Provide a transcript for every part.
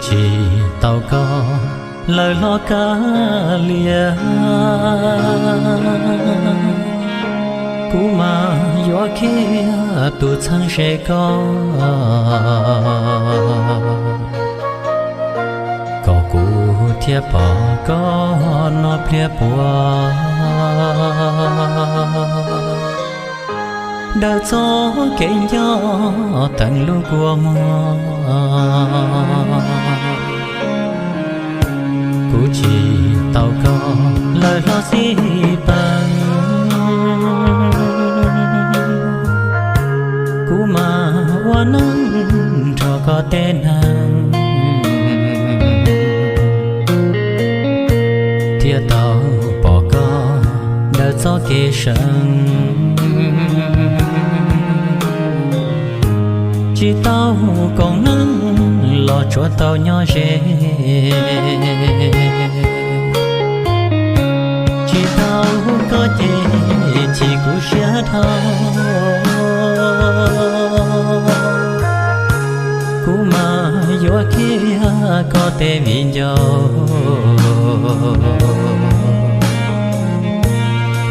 Tsis tau koj lawv hlob kab lias, kuv mas yuav khiav tus txheeb ze koj, kom kuv thiaj pom koj noj pliag puas dawb txoj kev nco teev lub kua muag. Kuv tsis tau koj lawv hlob xib peem, kuv mas ua neej nrog koj tej neeg, thiaj tau pom koj dawb txoj kev seev. Tsis tau koom neej los tsuas tau nyob ze, tsis tau koj ces chim kuv siab dhau. Kuv mas yuav khiav koj tej viv ncaus,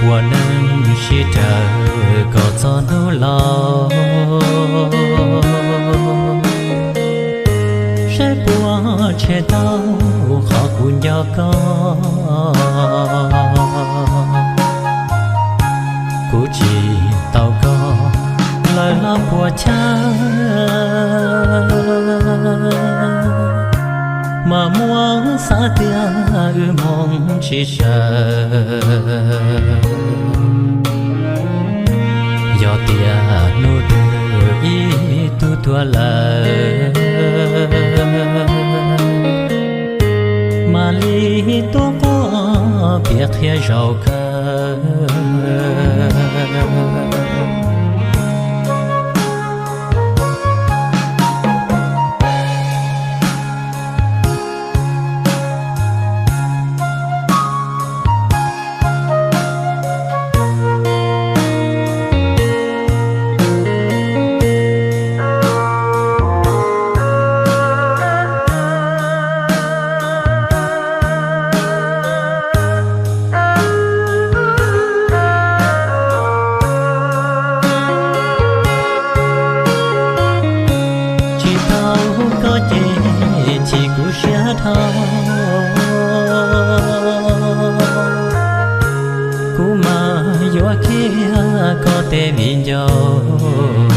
ua neej sib raws kom txog hnub laus, saib puas tshem tau qhov kuv nco koj. Kuv tsis tau koj lawv hlob puas chawj, mas muab xav tias wb hmoov tsis sawv. Yog tias hnub twg ib tug tuag lawm, mam li tuaj quaj piav qhia zaum kawg. Tsis tau koj ces chim kuv siab dhau. Kuv mas yuav khiav koj tej viv ncaus,